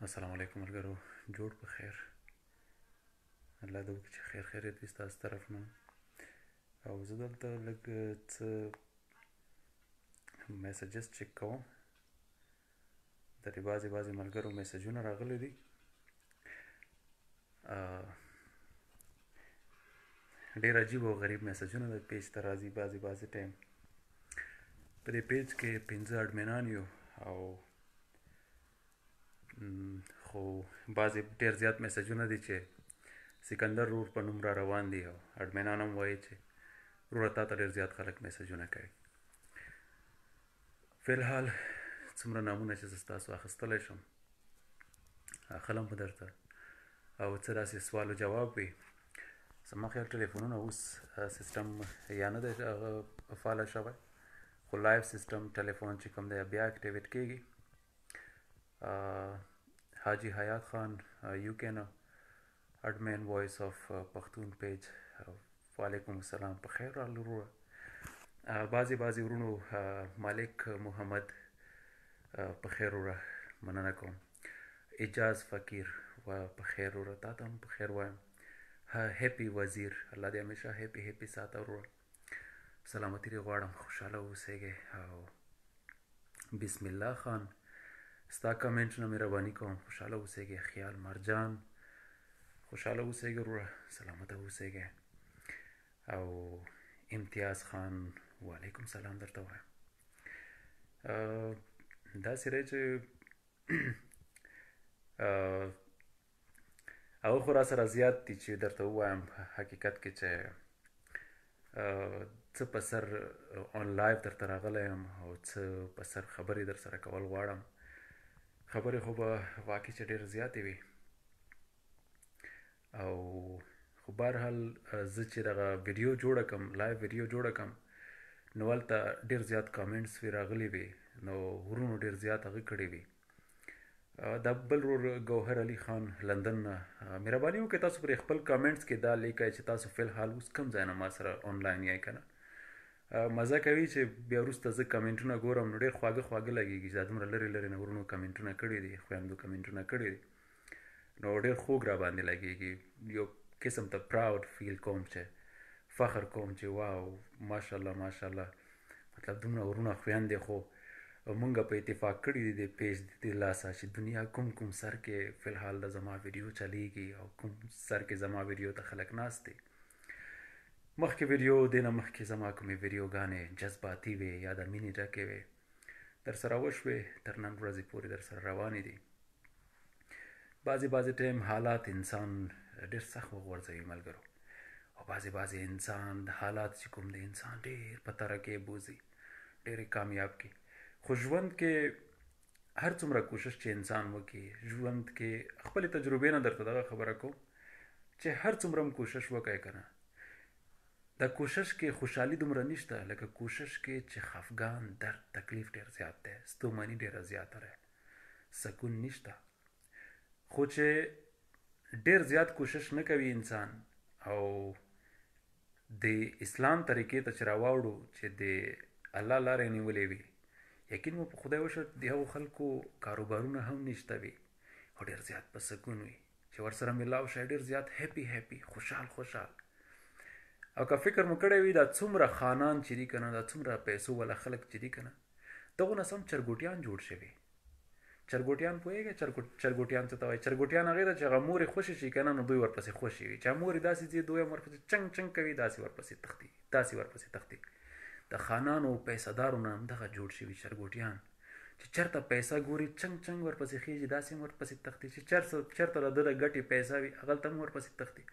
السلام علیکم ملګرو، جوړ په خیر. الله دې وکړي چې خیر خیریت وي ستاسو طرف نه. او زه دلته لږ څه messages چک کوم. د دې بعضې بعضې ملګرو میسجونه راغلي دي. ډېر عجیب او غریب میسجونه د page ته راځي بعضې بعضې ټایم. په دې page کې 5 admin ان یو، او خو بعضې ډېر زیات میسجونه دي چې سکندر رور په نوم را روان دي، او admin ان هم وایي چې وروره تا ته ډېر زیات خلک میسجونه کوي. فی الحال څومره نامونه چې زه ستاسو اخیستلی شم اخلم به درته، او څه داسې سوال و جواب وي. زما خیال ټلیفونونه اوس سیستم یا نه دی هغه فعاله شوی، خو live system ټلیفون چې کوم دی بیا activate کیږي. حاجی حیات خان یو کې نه admin Voice of Pakhtun page، وعلیکم السلام، په خیر راغلی وروره. بعضې بعضې ورونو، مالک محمد په خیر وروره، مننه کوم. اجاز فقیر و په خیر وروره، تا ته هم په خیر وایم. هپی وزیر، الله دې همیشه happy happy ساته وروره، سلامتی دې غواړم، خوشحاله اوسېږئ. او بسم الله خان، ستا کمنټ نه مهرباني کوم، خوشحاله اوسېږئ. خیال مرجان، خوشحاله اوسېږئ وروره، سلامته اوسېږئ. او امتیاز خان، وعلیکم سلام درته وایم. داسې دی چې هغه خو راسره زیات دي چې درته ووایم حقیقت کې چې څه په سر on live درته راغلی یم او څه په سر خبرې در سره کول غواړم. خبرې خو به واقعي چې ډېر زیاتې وي، او خو بهرحال زه چې دغه ویډیو جوړه کم، live video جوړه کم، نو هلته ډېر زیات comments وي راغلي وي، نو ورونو ډېر زیات هغه کړي وي. دا بل ورور ګوهر علي خان لندن نه، مهرباني وکړئ تاسو پر خپل comments کې دا لیکئ چې تاسو فی الحال اوس کوم ځای نه ما سره آنلاین یئ که نه. مزه کوي چې بیا وروسته زه کمنټونه ګورم نو ډېر خواږه خواږه لګېږي چې دا دومره لرې لرې نه ورونو کمنټونه کړي دي، خویندو کمنټونه کړي دي، نو ډېر خوږ را باندې لګېږي. یو قسم ته proud feel کوم، چې فخر کوم چې wow، ماشاءالله ماشاءالله، مطلب دومره ورونه خویندې خو مونږ په اتفاق کړي دي د page د لاسه چې دنیا کوم کوم سر کې فی الحال د زما ویډیو چلیږي او کوم سر کې زما ویډیو ته خلک ناست دي. مخکې ویډیو دې نه مخکې زما کومې ویډیوګانې جذباتي وې یا د مینې ډکې وې در سره وشوې، تر نن ورځې پورې در سره روانې دي. بعضې بعضې ټایم حالات انسان ډېر سخت وغورځوي ملګرو، او بعضې بعضې انسان د حالات چې کوم دی انسان ډېر په ترقۍ بوځي، ډېر کامیاب کړي. خو ژوند کې هر څومره کوشش چې انسان وکړي، ژوند کې خپلې تجربې نه درته دغه خبره کوم چې هر څومره هم کوشش وکړئ که نه، دا کوشش کې خوشحالي دومره نشته لکه کوشش کې چې خفګان، درد، تکلیف ډېر زیات دی، ستوماني ډېره زیاته ده، سکون نشته. خو چې ډېر زیات کوشش نه کوي انسان او د اسلام طریقې ته چې راواوړو چې د الله لاره یې نیولې وي، یقین مو په خدای وشه د هغو خلکو کاروبارونه هم نشته وي او ډېر زیات په سکون وي چې ورسره ملاو شي، ډېر زیات happy happy، خوشحال خوشحال. او که فکر مو کړی وي دا څومره خانان چې دي که نه، دا څومره پیسو والا خلک چې دي که نه، دغو نه سم چرګوټیان جوړ شوي. چرګوټیان پوهېږئ چرګوټیان څه ته وایي؟ چرګوټیان هغې ته چې هغه مور یې خوشې شي که نه، نو دوی ورپسې خوشې وي، چې مور یې داسې ځي دوی هم ورپسې چنګ چنګ کوي، داسې ورپسې تښتي، داسې ورپسې تښتي. د خانانو او پیسهدارو نه همدغه جوړ شوي چرګوټیان چې چېرته پیسه ګوري چنګ چنګ ورپسې خېژي، داسې هم ورپسې تښتي، چې چېرته د ده د ګټې پیسه وي هغلته هم ورپسې تښتي.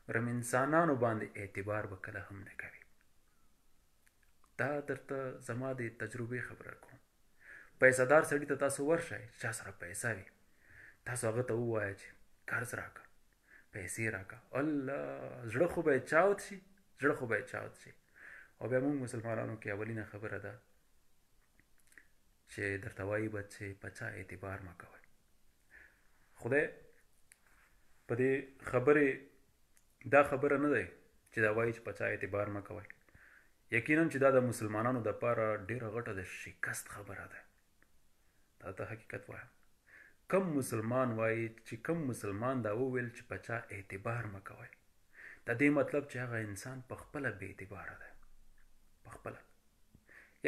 ورم انسانانو باندې اعتبار به کله هم نه کوي. دا درته زما د تجربې خبره کوم. پیسهدار سړي ته تاسو ورشئ چې چا سره پیسه وي، تاسو هغه ته ووایئ چې قرض راکړه، پیسې راکړه، الله زړه خو به یې چاود شي، زړه خو به یې چاود شي. او بیا موږ مسلمانانو کې اولینه خبره ده چې درته وایي به چې په چا اعتبار مه کوئ. خدای په دې خبرې دا خبره نه دی چې دا وایي چې په چا اعتبار مه کوئ. یقینا چې دا د مسلمانانو دپاره ډېره غټه د شکست خبره ده. دا ته حقیقت وایم. کم مسلمان وایي چې کم مسلمان دا وویل چې په چا اعتبار مه کوئ، د دې مطلب چې هغه انسان په خپله بې اعتباره دی. په خپله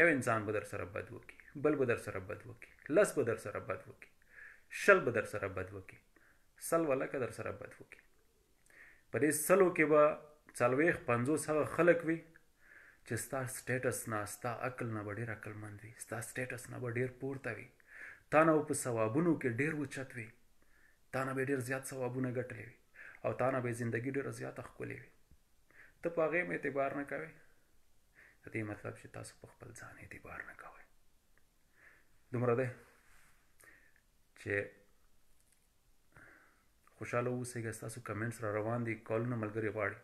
یو انسان به در سره بد وکړي، بل به در سره بد وکړي، لس به در سره بد وکړي، 20 به در سره بد وکړي، 100 ولکه در سره بد وکړي. په دې 100 کې به 40 50 هغه خلک وي چې ستا status نه، ستا عقل نه به ډېر عقلمند وي، ستا status نه به ډېر پورته وي، تا نه به په ثوابونو کې ډېر اوچت وي، تا نه به ډېر زیات ثوابونه ګټلی وي، او تا نه به یې زندګي ډېره زیاته ښکلې وي. ته په هغې هم اعتبار نه کوې. د دې مطلب چې تاسو په خپل ځان اعتبار نه کوئ. دومره دی چې خوشحاله اوسئ. ستاسو comments را روان دي، کالونه ملګري غواړي.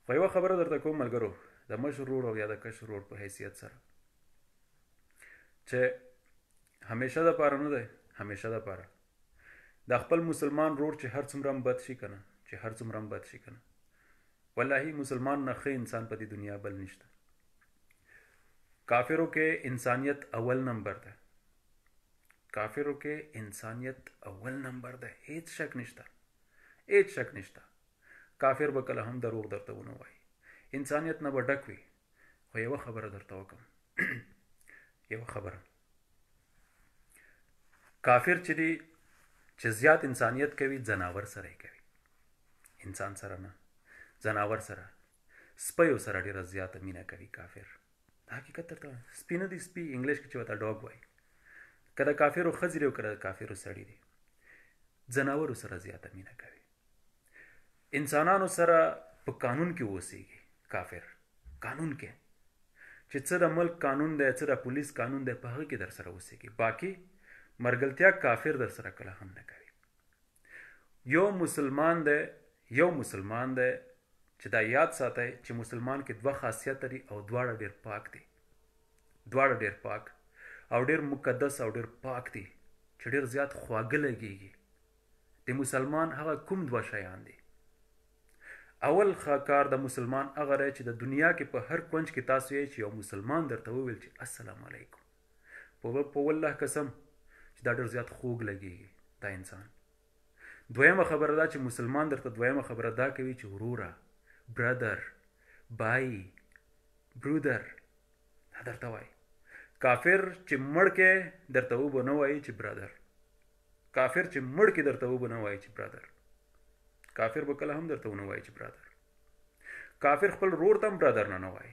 خو یوه خبره درته کوم ملګرو، د مشر ورور او یا د کشر ورور په حیثیت سره، چې همیشه د پاره نه دی، همیشه د پاره د خپل مسلمان ورور چې هر څومره هم بد شي که نه، چې هر څومره هم بد شي که نه، والله مسلمان نه ښه انسان په دې دنیا بل نشته. کافرو کې انسانیت اول نمبر دی، کافرو کې انسانیت اول نمبر دی، هیڅ شک نشته، هیڅ شک نشته. کافر به کله هم دروغ درته ونه وایي، انسانیت نه به ډک وي. خو یوه خبره درته وکم، یوه خبره، کافر چې دی چې زیات انسانیت کوي ځناور سره یې کوي، انسان سره نه، ځناور سره، سپیو سره ډېره زیاته مینه کوي کافر. دا حقیقت درته وایم، سپي نه دی، سپي انګلیش کې چې ورته dog وایي، که د کافرو ښځې دي او که د کافرو سړي دي، ځناورو سره زیاته مینه کوي. انسانانو سره په قانون کې اوسېږي کافر، قانون کې چې څه د ملک قانون دی، څه د پولیس قانون دی، په هغه کې در سره اوسېږي. باقي مرګلتیا کافر در سره کله هم نه کوي. یو مسلمان دی، یو مسلمان دی چې دا یاد ساتئ چې مسلمان کې دوه خاصیت لري او دواړه ډېر پاک دي، دواړه ډېر پاک او ډېر مقدس او ډېر پاک دي، چې ډېر زیات خواږه لګېږي. د مسلمان هغه کوم دوه شیان دي؟ اول ښه کار د مسلمان هغه دی چې د دنیا کې په هر کونج کې تاسو یې چې یو مسلمان درته وویل چې السلام علیکم، په والله قسم چې دا ډېر زیات خوږ لګېږي دا انسان. دویمه خبره دا چې مسلمان درته دویمه خبره دا کوي چې وروره، brother، بای، برودر، دا درته وایي. کافر چې مړ کې درته وبه نه وایي چې brother، کافر چې مړ کې درته وبه نه وایي چې brother، کافر به کله هم درته ونه وایي چې brother. کافر خپل ورور ته هم brother نه نه وایي،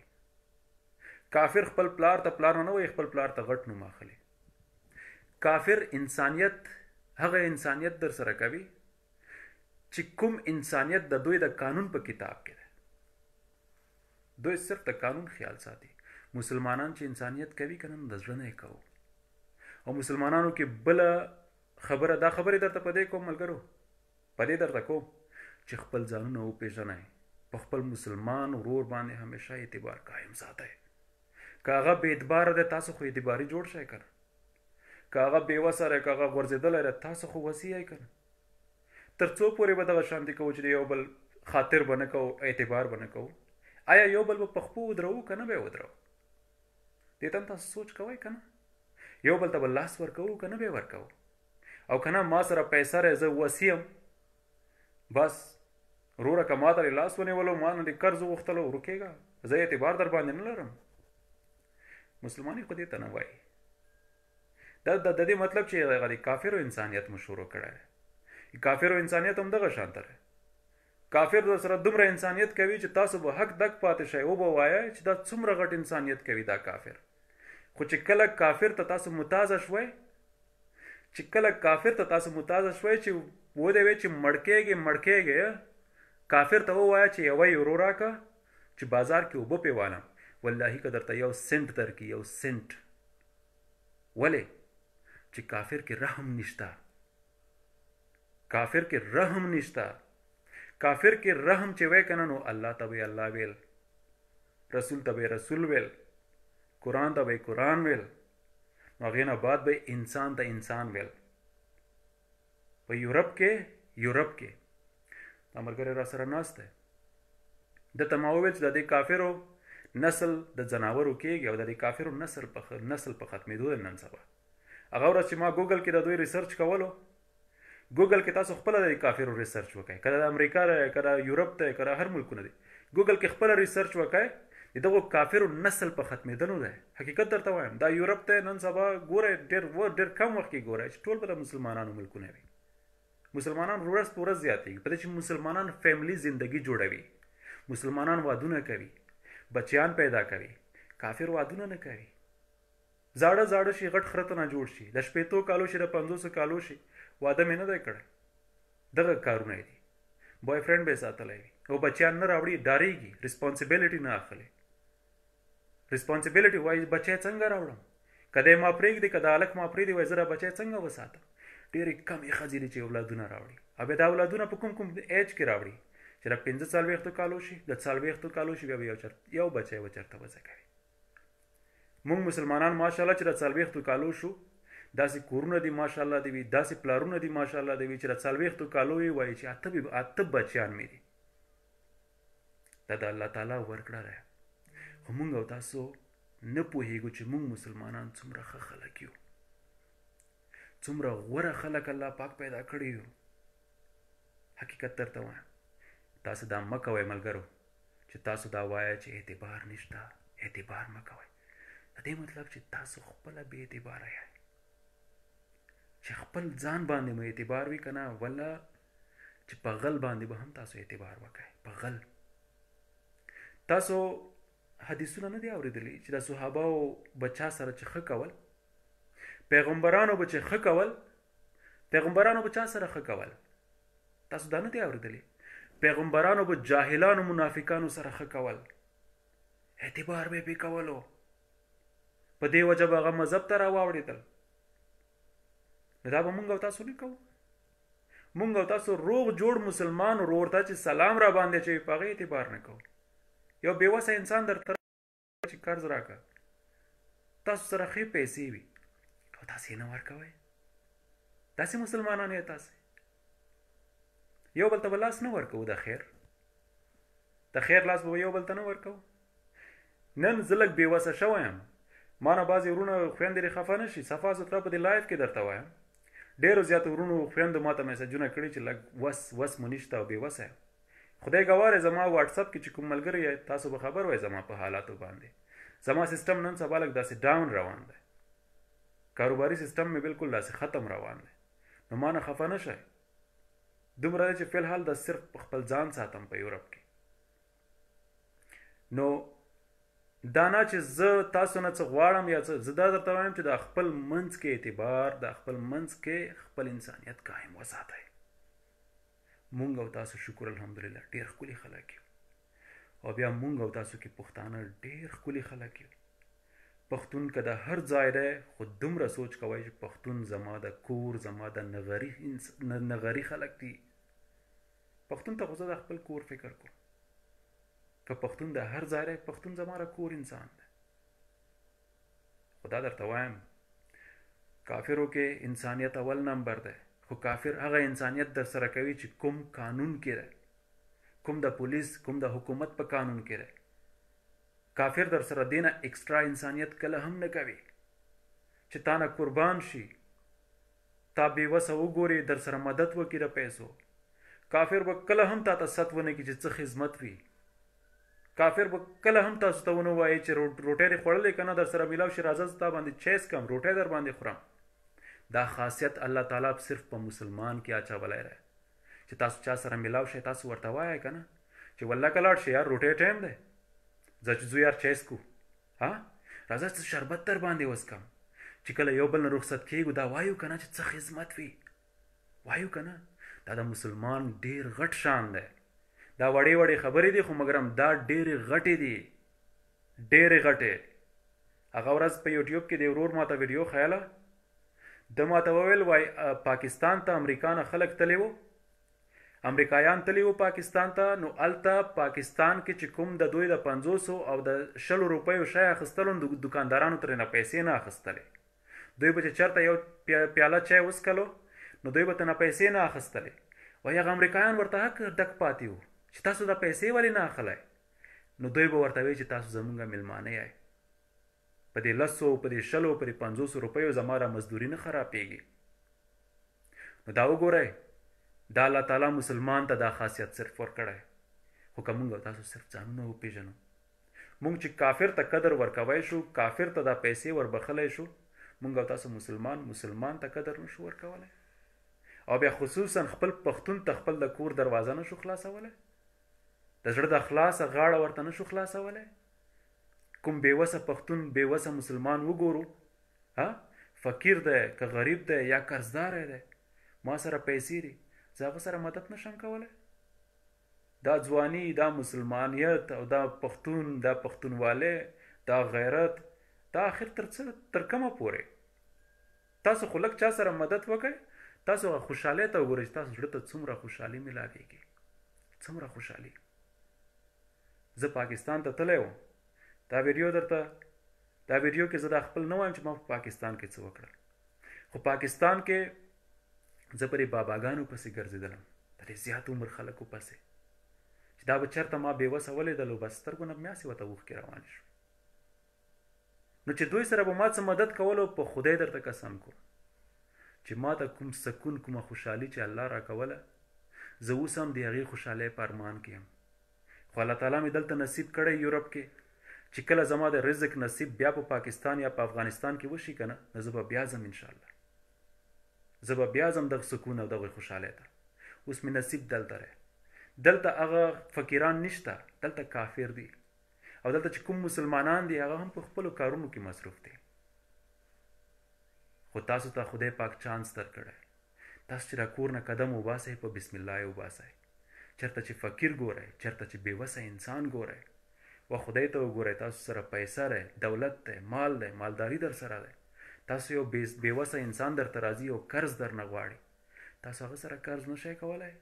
کافر خپل پلار ته پلار نه نه وایي، خپل پلار ته غټ نوم اخلي. کافر انسانیت هغه انسانیت در سره کوي چې کوم انسانیت د دوی د قانون په کتاب کې دی. دوی صرف د قانون خیال ساتي. مسلمانان چې انسانیت کوي که نه، نو د زړه نه یې کوو. او مسلمانانو کې بله خبره، دا خبرې درته په دې کوم ملګرو، په دې درته کوم چې خپل ځانونه وپېژنئ، په خپل مسلمان ورور باندې همیشه اعتبار قایم ساتئ. که هغه بې اعتباره دی، تاسو خو اعتباري جوړ شئ که نه. که هغه بې وسه دی، که هغه غورځېدلی دی، تاسو خو وسي یئ که نه. تر څو پورې به دغه شانتې کوو چې د یو بل خاطر به نه کوو، اعتبار به نه کوو؟ آیا یو بل به په خپو ودروو که نه به یې ودروو؟ دې ته هم تاسو سوچ کوئ که نه؟ یو بل ته به لاس ورکوو که نه به یې ورکوو؟ او که نه ما سره پیسه دی، زه وسي یم، بس وروره که ما ته دې لاس ونیولو، ما نه دې قرض وغوښتلو، ورکېږه، زه اعتبار در باندې نه لرم. مسلماني خو دې ته نه وایي. دا د دې مطلب چې هغه د کافرو انسانیت مو شروع کړی دی. کافرو انسانیت هم دغه شان ته دی. کافر در سره دومره انسانیت کوي چې تاسو به حق دک پاتې شئ، وبه وایئ چې دا څومره غټ انسانیت کوي دا کافر. خو چې کله کافر ته تاسو متازه شوئ، چې کله کافر ته تاسو متازه شوئ چې ودې وی چې مړ کېږې، مړ کېږې، کافر ته ووایه چې یوه یورو راکړه چې بازار کې اوبه پې والم، والله که درته یو سنټ درکړي، یو سنټ. ولې؟ چې کافر کې رحم نشته، کافر کې رحم نشته. کافر کې رحم چې وای کنه، نو الله ته به الله ویل، رسول ته به رسول ویل، قرآن ته به قرآن ویل، نو هغې نه بعد به انسان ته انسان ویل. په یورپ کې، یورپ کې دا ملګری را سره ناست دی، ده ته ما وویل چې د دې کافرو نسل د ځناورو کېږي او د دې کافرو نسل په ختمېدو دی نن سبا. هغه ورځ چې ما ګوګل کې د دوی research کولو، ګوګل کې تاسو خپله د کافرو ریسرچ وکړئ، که د امریکا دی، که د یورپ دی، که د هر ملکونه دی، ګوګل کې خپله ریسرچ وکړئ. د دغو کافرو نسل په ختمېدلو دی. حقیقت درته وایم، دا یورپ ته نن سبا ګورئ، ډېر ډېر کم وخت کې ګورئ چې ټول به د مسلمانانو ملکونه وي. مسلمانان ورځ په ورځ زیاتېږي، په دې چې مسلمانان فیملی زندگی جوړوي، مسلمانان وادونه کوي، بچیان پیدا کوي، کافر وادونه نه کوي. زاړه زاړه شي، غټ خره ته نه جوړ شي، د 60 کالو شي، د 50 کالو شي، واده مې نه دی کړی. دغه کارونه دي. بوای فرند به یې ساتلی وي او بچیان نه راوړي، ډارېږي، ریسپانسیبیلیټي نه اخلي. ریسپانسیبیلیټي وایي بچی څنګه راوړم، که دی ما پرېږدي، که دا هلک ما پرېږدي، وایي زه دا بچی څنګه وساتم. ډېرې کمې ښځې دي چې اولادونه راوړي، او بیا دا اولادونه په کوم کوم ایج کې راوړي، چې د 45 کالو شي، د 40 کالو شي، بیا به یو بچی به چېرته وزېږوي. موږ مسلمانان ماشاءالله چې د 40 کالو شو، داسې کورونه دي ماشاءالله دي وي، داسې پلارونه دي ماشاءالله دي وي چې د 40 کالو یې وایي چې اته بچیان مې دي. دا د الله تعالی ورکړه ده. خو موږ او تاسو نه پوهېږو چې موږ مسلمانان څومره ښه خلک یو، څومره غوره خلک الله پاک پیدا کړي یو. حقیقت درته وایم، تاسو دا مه کوئ ملګرو چې تاسو دا وایئ چې اعتبار نشته، اعتبار مه کوئ. د دې مطلب چې تاسو خپله بې اعتباره یئ، چې خپل ځان باندې مو اعتبار وي که نه، ولا چې په غل باندې به هم تاسو اعتبار وکړئ. په غل تاسو حدیثونه نه دي اورېدلي چې د صحابهو به چا سره چې ښه کول، پیغمبرانو به چې ښه کول، پیغمبرانو به چا سره ښه کول؟ تاسو دا نه دي اورېدلي؟ پیغمبرانو به جاهلانو منافقانو سره ښه کول، اعتبار به یې پرې کولو، په دې وجه به هغه مذهب ته راواوړېدل. نو دا به مونږ او تاسو نه کوو. مونږ او تاسو روغ جوړ مسلمان ورور ته چې سلام را باندې اچوي، په هغه اعتبار نه کوو. یو بې وسه انسان درته چې قرض راکړه، تاسو سره ښې پیسې وي او تاسو یې نه ورکوئ. داسې مسلمانان یې تاسې یو بل ته به لاس نه ورکوو، د خیر د خیر لاس به یو بل ته نه ورکوو. نن زه لږ بې وسه شوی یم، ما نه بعضې وروڼه خویندې دې خفه نه شي، صفا سوتره په دې live کې درته وایم، ډېرو زیاتو وروڼو خویندو ما ته میسجونه کړي چې لږ وس وس مو نشته او بې وسه یم. خدای ګواره زما واتساپ کې چې کوم ملګری یې تاسو به خبر وای زما په حالاتو باندې. زما سیستم نن سبا لږ داسې down روان دی، کاروباري سیستم مې بالکل داسې ختم روان دی. نو ما نه خفه نه شئ، دومره دی چې فی الحال دا صرف په خپل ځان ساتم په یورپ کې. نو دا نه چې زه تاسو نه څه غواړم یا څه، زه دا درته وایم چې د خپل منځ کې اعتبار، د خپل منځ کې خپل انسانیت قایم وساتئ. مونږ او تاسو شکر الحمدلله ډېر ښکلي خلک یو، او بیا مونږ او تاسو کې پښتانه ډېر ښکلي خلک یو. پښتون که د هر ځای دی، خو دومره سوچ کوئ چې پښتون زما د کور، زما د نغري خلک دي. پښتون ته خو زه د خپل کور فکر کوم. که پښتون د هر ځای دی، پښتون زما د کور انسان دی. خو دا درته وایم، کافرو کې انسانیت اول نمبر دی، خو کافر هغه انسانیت در سره کوي چې کوم قانون کې دی، کوم د پولیس، کوم د حکومت په قانون کې دی. کافر در سره دینه اکسترا انسانیت کله هم نه کوي چې تا نه قربان شي، تا بې وسه وګوري، در سره مدد وکړي د پیسو. کافر به کله هم تا ته ست ونه کړي چې څه خدمت وي. کافر به کله هم تاسو ته ونه وایي چې روټۍ دې خوړلې که نه، در سره میلاو شي، راځه زه تا باندې چای څکم، روټۍ در باندې خورم. دا خاصیت الله تعالی صرف په مسلمان کې اچولی دی چې تاسو چا سره میلاو شئ، تاسو ورته وایئ که نه چې والله که لاړ شئ یار روټۍ ټایم دی، ځه چې ځو یار چای څکو، ها راځه چې شربت در باندې وڅکم. چې کله یو بل نه رخصت کېږو دا وایو که نه چې څه خدمت وي، وایو که نه. دا د مسلمان ډېر غټ شان دی. دا وړې وړې خبرې دي، خو مګرم دا ډېرې غټې دي، ډېرې غټې. هغه ورځ په یوټیوب کې د ورور ماته ویډیو ښیله، ده ماته وویل وای پاکستان ته امریکا نه خلک تللی وو، امریکایان تللی وو پاکستان ته، نو هلته پاکستان کې چې کوم د دوی د 50 او د 20 روپیو شی اخیستلو، نو دکاندارانو ترېنه پیسې نه اخیستلې. دوی به چې چېرته یو پیاله چای وڅکلو، نو دوی به ترېنه پیسې نه اخیستلې. وایي هغه امریکایان ورته حق ډک پاتې وو چې تاسو دا پیسې ولې نه اخلئ؟ نو دوی به ورته وایي چې تاسو زمونږ مېلمانه یئ، په دې 10، په دې 20، په دې 50 روپیو زما را مزدوري نه خرابېږي. نو دا وګورئ، دا الله تعالی مسلمان ته دا خاصیت صرف ورکړی. خو که مونږ او تاسو صرف ځانونه وپیژنو، مونږ چې کافر ته قدر ورکوی شو، کافر ته دا پیسې وربخلی شو، مونږ او تاسو مسلمان مسلمان ته قدر نشو ورکولی، او بیا خصوصا خپل پښتون ته خپل د کور دروازه نشو خلاصولی، د زړه د خلاصه غاړه ورته نشو خلاصولی. کوم بې وسه پښتون، بې وسه مسلمان وګورو، ها فقیر دی که غریب دی یا قرضدار دی، ما سره پیسې دي، زه هغه سره مدد نشم کولی. دا ځواني، دا مسلمانیت او دا پښتون، دا پښتونوالی، دا غیرت، دا اخر تر څه، تر کومه پورې؟ تاسو خو لږ چا سره مدد وکړئ، تاسو هغه خوشحالۍ ته وګورئ چې تاسو زړه ته څومره خوشحالي ملاویږي، څومره خوشحالي. زه پاکستان ته تللی وم، دا ویډیو درته، دا ویډیو کې زه دا خپل نه وایم چې ما په پاکستان کې څه وکړل، خو پاکستان کې زه پرې باباګانو پسې ګرځېدلم، د دې زیات عمر خلکو پسې، چې دا به چېرته ما بې وسه ولیدلو، بس سترګو نه به مې هسې ورته اوښکې روانې شوې. نو چې دوی سره به ما څه مدد کولو، په خدای درته قسم کوم چې ما ته کوم سکون، کومه خوشحالي چې الله راکوله، زه اوس هم د هغې خوشحالۍ په ارمان کې یم. خو الله تعالی مې دلته نصیب کړی یورپ کې، چې کله زما د رزق نصیب بیا په پاکستان یا په افغانستان کې وشي که نه، نو زه به بیا ځم انشاءالله، زه به بیا ځم دغه سکون او دغه خوشحالۍ ته. اوس مې نصیب دلته دی، دلته هغه فقیران نشته، دلته کافر دي، او دلته چې کوم مسلمانان دي هغه هم په خپلو کارونو کې مصروف دي. خو تاسو ته خدای پاک چانس درکړی، تاسو چې دا کور نه قدم وباسئ، په بسم الله یې وباسئ. چېرته چې فقیر ګورئ، چېرته چې بې وسه انسان ګورئ، و خدای ته وګورئ، تاسو سره پیسه دی، دولت دی، مال دی، مالداري در سره دی، تاسو یو بې وسه انسان درته راځي او قرض درنه غواړي، تاسو هغه سره قرض نشئ کولی.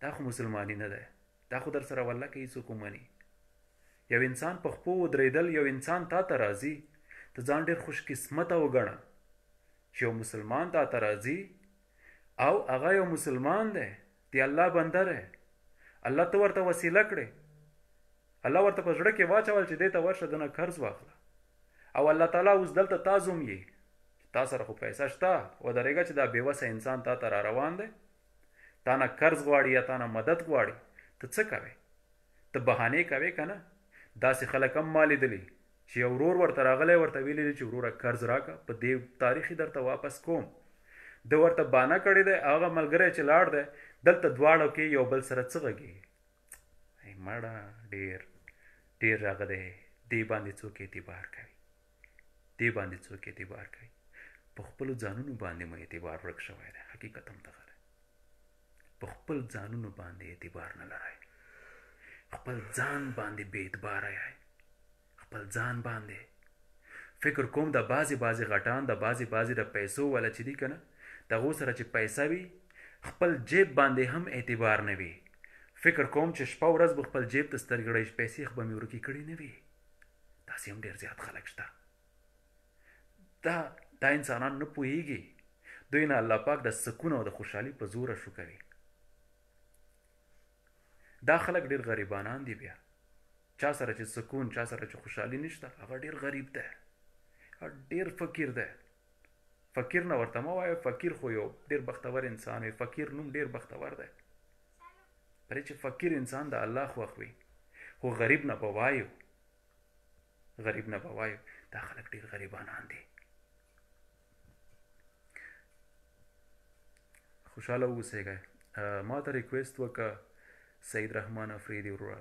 دا خو مسلماني نه دی، دا خو در سره والله که هیڅوک ومني. یو انسان په خپو ودرېدل، یو انسان تا ته راځي، ته ځان ډېر خوش قسمته وګڼه چې یو مسلمان تا ته راځي او هغه یو مسلمان دی، دی الله بنده دی، الله ته ورته وسیله کړې، الله ورته په زړه کې واچول چې دې ته ورشه دنه قرض واخله، او الله تعالی اوس دلته تا زوم یې، تا سره خو پیسه شته، ودرېږه چې دا بې وسه انسان تا ته را روان دی، تا نه قرض غواړي یا تا نه مدد غواړي، ته څه کوې؟ ته بهانې کوې که نه؟ داسې خلک هم ما لیدلي چې یو ورور ورته راغلی، ورته ویلي دي چې وروره قرض راکړه، په دې تاریخ یې درته واپس کوم. ده ورته بانه کړې دی، هغه ملګری چې لاړ دی، دلته دواړو کې یو بل سره څه غږېږي؟ ای مړه، ډېر ډېر هغه دی، دې باندې څوک اعتبار کوي، دې باندې څوک اعتبار کوي؟ په خپلو ځانونو باندې مو اعتبار ورک شوی دی، حقیقت هم دغه دی. په خپل ځانونو باندې اعتبار نه لرئ، خپل ځان باندې بې اعتباره یئ، خپل ځان باندې فکر کوم. د بعضې بعضې غټان، د بعضې بعضې د پیسو والا چې دي که نه، د هغو سره چې پیسه وي، خپل جیب باندې هم اعتبار نه وي. فکر کوم چې شپه ورځ به خپل جیب ته سترګې ړوي چې پیسې خو به مې ورکې کړې نه وي. داسې هم ډېر زیات خلک شته. دا انسانان نه پوهیږي، دوی نه الله پاک د سکون او د خوشحالي په زوره شو کوي. دا خلک ډېر غریبانان دي. بیا چا سره چې سکون، چا سره چې خوشحالي نشته، هغه ډېر غریب دی، هغه ډېر فقیر دی. فقیر نه ورته مه وایه، فقیر خو یو ډېر بختور انسان وي، فقیر نوم ډېر بختور دی، پرې چې فقیر انسان د الله خوښ وي. خو غریب نه به وایو، غریب نه به وایو، دا خلک ډېر غریبانان دي. خوشحاله اوسېږئ. ما ته ریکویست وکړه سعید رحمان افریدي وروره،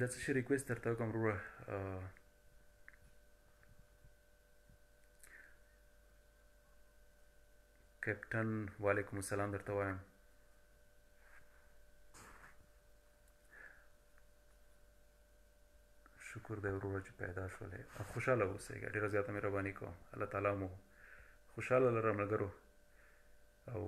د څه شي ریکویست درته وکړم وروره؟ کیپټن وعلیکم السلام درته وایم. شکر دی وروره چې پیدا شولې. خوشحاله اوسئ، ډېره زیاته مهرباني کوم. الله تعالی مو خوشحاله لره ملګرو. او